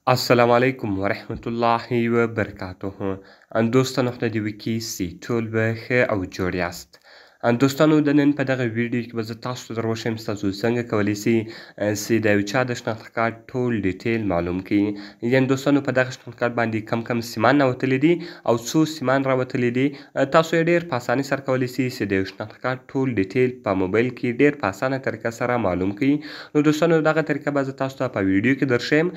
السلام علیکم ورحمت الله وبرکاته. دوستانو خدای دې وکړي چې ټول به ښه او جوړ یاست. دوستانو د نن په دغه ویډیو کې به زه تاسو ته در وښیم چې تاسو څنګه کولی شئ چې د یو چا د شناخت کارت ټول detail معلوم کړئ. یعنې دوستانو په دغه شناخت کارت باندې کم کم سیمان راوتلي دي او څو سیمان راوتلي دي، تاسو یې ډېر په اسانۍ سره کولی شئ چې د یو شناخت کارت ټول detail په موبایل کې ډېر په اسانه طریقه سره معلوم کړئ. نو دوستانو دغه طریقه به زه تاسو ته په ویډیو کې درښیم.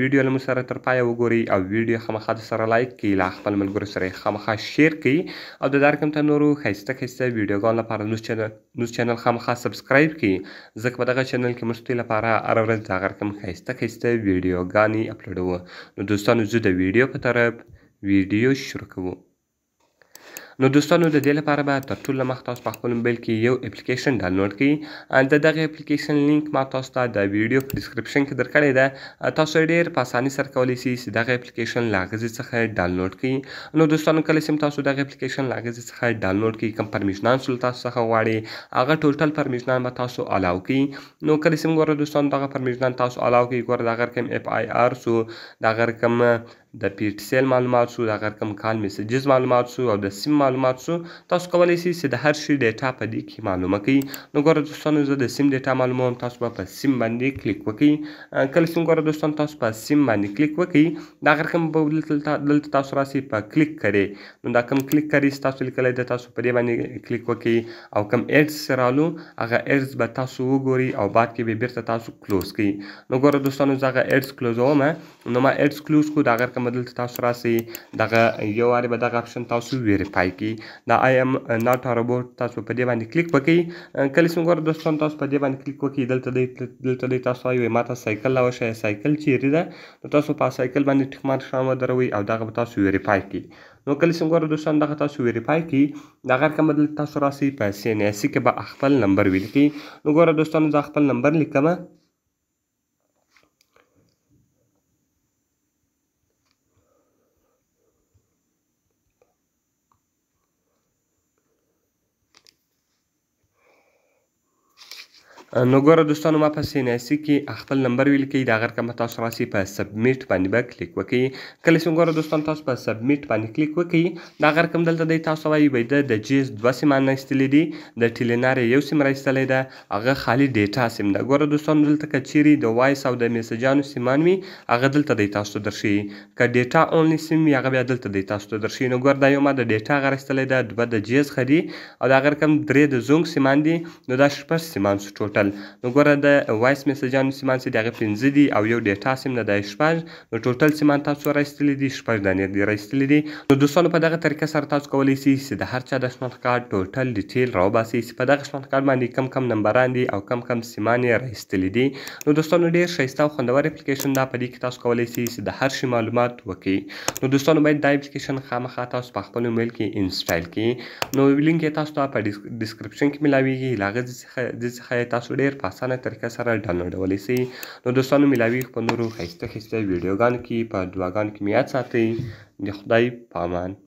ویډیو له موږ سره تر پایه وګورئ او ویډیو خامخا در سره like کړئ، له خپل ملګرو سره یې خامخا share کړئ او د دا رقم ته نورو ښایسته ښایسته ویډیوګانو لپاره زموږ channel خامخا subscribe کړئ، ځکه په دغه channel کې موږ ستاسو لپاره هره ورځ دغه رقم ښایسته ښایسته ویډیوګانې اپلوډوو. نو دوستانو ځو د ویډیو په طرف، ویډیو شروع کوو. نو دوستانو د دې لپاره به تر ټولو مخ تاسو په خپل موبایل کې یو اپلیکیشن ډاونلوډ کړئ. د دغه اپلیکیشن لینک ما تاسو ته د ویډیو په description کې درکړی ده. تاسو ډېر په اسانۍ سره کولی شئ چې دغه اپلیکیشن له هغه ځای څخه ډاونلوډ کړئ. نو دوستانو کله چې تاسو دغه اپلیکیشن له هغه ځای څخه ډاونلوډ کړئ، کوم permission ان له تاسو څخه غواړي هغه total permission ان به تاسو allow کړئ. نو کله چې ګوره دوستانو دغه permission ان تاسو allow کړئ، ګوره دغه رقم FIR سو، دغه رقم د PTCL معلومات سو، دغه رقم call messages معلومات سو او د سیم معلومات سو، تاسو کولی شئ چې د هر شي data په دې کې معلومه کړئ. نو ګوره دوستانو زه د سیم data معلوموم، تاسو به په سیم باندې کلیک وکړئ. کله چې ګوره دوستانو تاسو په سیم باندې کلیک وکړئ، دغه رقم به دلته تاسو راسئ په کلیک کرئ. نو دا کوم کلیک کرئ چې تاسو لیکلی دی، تاسو په دې باندې کلیک وکړئ او کوم ads رالو هغه ads به تاسو وګورئ او بعد کې به بیرته تاسو close کړئ. نو ګوره دوستانو زه هغه ads کلوزوم، نو ما ads close کړو. دغه رقم دلته تاسو راسئ، دغه یو وارې به دغه option تاسو verify کړئ. دا I am not robot تاسو په دې باندې کلیک وکړئ. کله چې ګوره دوستان تاسو په دې باندې کلیک وکړئ، دلته دی تاسو وایي ما ته سایکل راوښیه، سایکل چیرې ده؟ نو تاسو په سایکل باندې tick mark شان ودروئ او دغه به تاسو verify کړئ. نو کله چې ګوره دوستان دغه تاسو verify کړئ، دغه رقم به دلته تاسو راسئ په CNIC کې به خپل نمبر ولیکئ. نو ګوره دوستانو زه خپل نمبر لیکم. نو ګوره دوستانو ما په CNIC کې خپل نمبر ولیکئ. دغه رقم به تاسو راسئ په submit باندې به کلیک وکړئ. کله چې ګوره دوستان تاسو په submit باندې کلیک وکړئ، دغه رقم دلته دی تاسو وایي وایي د جیز 2 سیمان راایستلي دي، د ټیلینار یې یو سیم راایستلی ده، هغه خالي data سیم ده. ګوره دوستانو دلته که چیرې د voice او د میسجانو سیمان وي هغه دلته دی تاسو ته درښیي، که data only سیم وي هغه بیا دلته دی تاسو ته درښیي. نو ګوره دا یو ما د data هغه راایستلی ده، 2 د جیز ښه دي او دغه رقم 3 د زونګ سیمان دي، نو دا 6 سیمان سو total. نو ګوره د voice میسجانو سیمان چې د هغې 5 دي او یو data سیم ده دا یې 6، نو total سیمان تاسو راایستلي دي 6 دانې دي راایستلي دي. نو دوستانو په دغه طریقه سره تاسو کولی شئ چې د هر چا د شناخت کارت total detail راوباسئ چې په دغه شناخت کارت باندې کم کم نمبران دي او کم کم سیمان یې راایستلي دي. نو دوستانو ډېر ښایسته او خوندور اپلیکیشن ده، په دې کې تاسو کولی شئ چې د هر شي معلومات وکړئ. نو دوستانو باید دا اپلیکیشن خامخا تاسو په خپل موبایل کې install کړئ. نو لینک یې تاسو ته په description کې ملاویږي، له هغه ځای څخه یې تاسو ډېر په اسانه طریقه سره ډاونلوډولی شئ. نو دوستانو ملاوي په نورو ښایسته ښایسته ویډیوګانو کې په دعاګانو کې مې یاد ساتئ. د خدای په امان.